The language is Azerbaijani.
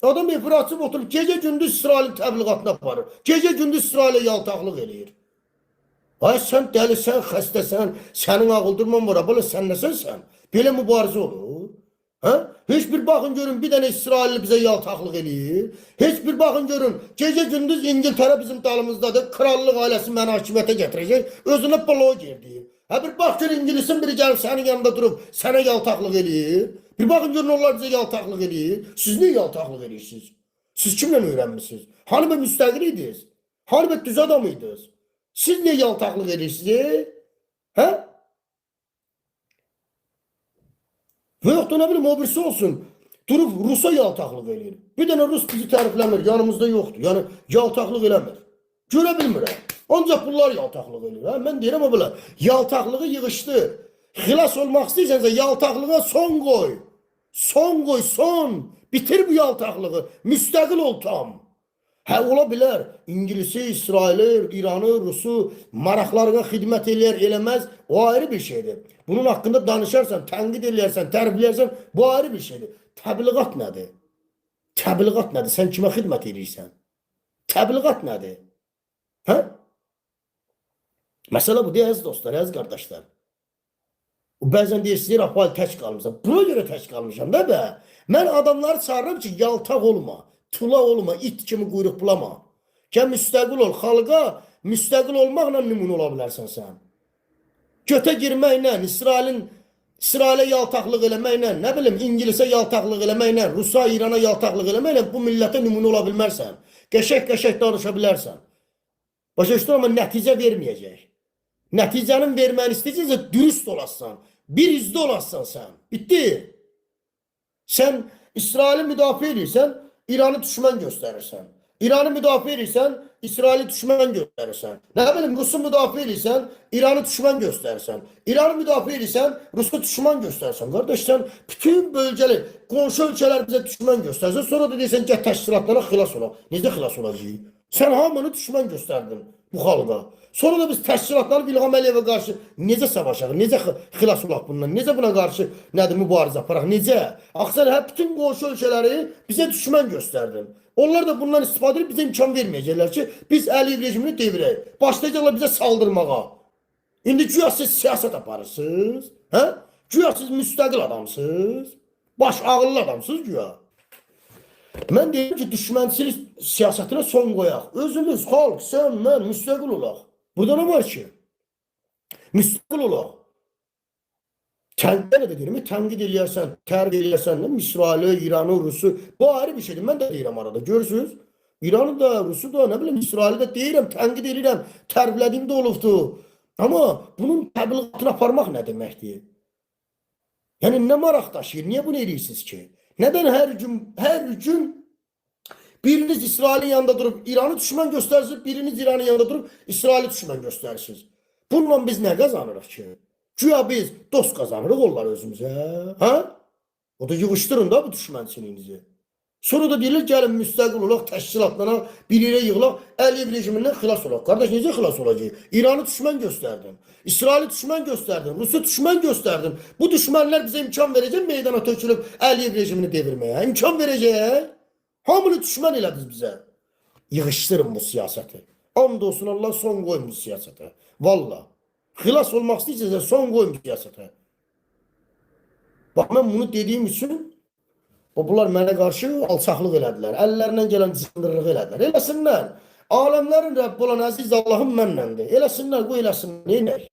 Adam efir açıb oturub gecə-gündüz İsrailin təbliğatını aparır. Gecə-gündüz İsrailə yaltaqlıq eləyir. Ay sən dəlisən, xəstəsən, sənin ağıldırman var. Belə sən nəsən sən? Belə mübarizə olur. Hə? Heç bir baxın görün bir dənə İsrailli bizə yaltaqlıq eləyir. Heç bir baxın görün gecə-gündüz İngiltərə bizim dalımızdadır. Krallıq ailəsi məni hakimiyyətə gətirəcək. Özünə bloger deyir. Hə bir bax gör İngilisin biri gəlib sənin yanında durub sənə yaltaqlıq eləyir. Bir baxın görün onlar bizə yaltaqlıq eləyir. Siz niyə yaltaqlıq eləyirsiniz? Siz kimlə öyrənmisiniz? Hani be müstəqil idiniz? Hani be düz adam idiniz? Siz niyə yaltaqlıq eləyirsiniz? Hə? Və yaxud da nə bilim o birisi olsun. Durub Rusa yaltaqlıq eləyir. Bir dənə Rus bizi tərifləmir, yanımızda yoxdur. Yəni yaltaqlıq eləmir. Görə bilmirəm. Ancaq bunlar yaltaqlıq eləyir. Hə? Mən deyirəm o belə. Yaltaqlığı yığışdır. Xilas olmaq istəyirsənsə yaltaqlığa son qoy. Son qoy, son. Bitir bu yaltaqlığı. Müstəqil ol tam. Hə ola bilər. İngilisi, İsraili, İranı, Rusu maraqlarına xidmət eləyər, eləməz. O ayrı bir şeydir. Bunun haqqında danışarsan, tənqid eləyərsən, tərifləyərsən, bu ayrı bir şeydir. Təbliğat nədir? Təbliğat nədir? Sən kimə xidmət eləyirsən? Təbliğat nədir? Hə? Məsələ bu deyil, əziz dostlar, əziz qardaşlar. Bəzən deyirsiniz, Rafal tək qalmışsan. Buna görə tək qalmışam da bə. Mən adamları çağırıram ki, yaltaq olma, tula olma, it kimi quyruq bulama. Gəl müstəqil ol, xalqa müstəqil olmaqla nümunə ola bilərsən sən. Götə girməklə, İsrailə yaltaqlıq eləməklə, nə bilim İngilisə yaltaqlıq eləməklə, Rusa, İrana yaltaqlıq eləməklə bu millətə nümunə ola bilmərsən. Qəşəng-qəşəng danışa bilərsən. Başa düşdün, amma nəticə verməyəcək. Nəticənin verməni istəyirsənsə dürüst olasan, bir yüzlü olasan sən. Bitdi. Sən İsraili müdafiə edirsən, İranı düşmən göstərirsən. İranı müdafiə edirsən, İsraili düşmən göstərirsən. Nə bilim, Rusu müdafiə edirsən, İranı düşmən göstərirsən. İranı müdafiə edirsən, Rusu düşmən göstərirsən. Qardaş, sən bütün bölgəli, qonşu ölkələr bizə düşmən göstərsən, sonra da deyirsən, gəl təşkilatlara xilas olaq. Necə xilas olacağıq? Sən hamını düşmən göstərdin bu xalqa. Sonra da biz təşkilatlanıb İlham Əliyevə qarşı necə savaşaq, necə xilas olaq bundan, necə buna qarşı nədir mübarizə aparaq, necə? Axı sən hə bütün qonşu ölkələri bizə düşmən göstərdin. Onlar da bundan istifadə edib bizə imkan verməyəcəklər ki, biz Əliyev rejimini devirək. Başlayacaqlar bizə saldırmağa. İndi güya siz siyasət aparırsınız, hə? Güya siz müstəqil adamsınız, baş ağıllı adamsınız güya. Mən deyirəm ki, düşmənçilik siyasətinə son qoyaq. Özümüz, xalq, sən, mən müstəqil olaq. Burada nə var ki? Müstəqil olaq. Tənqid də deyirəm, tənqid eləyərsən, tərif eləyərsən, nə İsraili, İranı, Rusu, bu ayrı bir şeydir. Mən də deyirəm arada, görürsünüz. İranı da, Rusu da, nə bilim, İsraili də deyirəm, tənqid eləyirəm, təriflədiyim də olubdur. Amma bunun təbliğatını aparmaq nə deməkdir? Yəni nə maraq daşıyır? Niyə bunu eləyirsiniz ki? Nədən hər gün biriniz İsrailin yanında durub İranı düşmən göstərirsiniz, biriniz İranın yanında durub İsraili düşmən göstərirsiniz. Bununla biz nə qazanırıq ki? Güya biz dost qazanırıq onlar özümüzə, hə? O da yığışdırın da bu düşmənçiliyinizi. Sonra da deyilir, gəlin müstəqil olaq, təşkilatlanaq, bir yerə yığılaq, Əliyev rejimindən xilas olaq. Qardaş, necə xilas olacaq? İranı düşmən göstərdin, İsraili düşmən göstərdin, Rusu düşmən göstərdin. Bu düşmənlər bizə imkan verəcək meydana tökülüb Əliyev rejimini devirməyə. İmkan verəcək. Hamını düşmən elədiniz bizə. Yığışdırın bu siyasəti. And olsun Allah son qoyun bu siyasətə. Valla. Xilas olmaq istəyirsinizsə son qoyun bu siyasətə. Bax, mən bunu dediyim üçün bunlar mənə qarşı alçaqlıq elədilər. Əllərindən gələn cındırlıq elədilər. Eləsinlər. Aləmlərin Rəbbi olan əziz Allahım mənləndir. Eləsinlər, qoy eləsinlər. Neynək?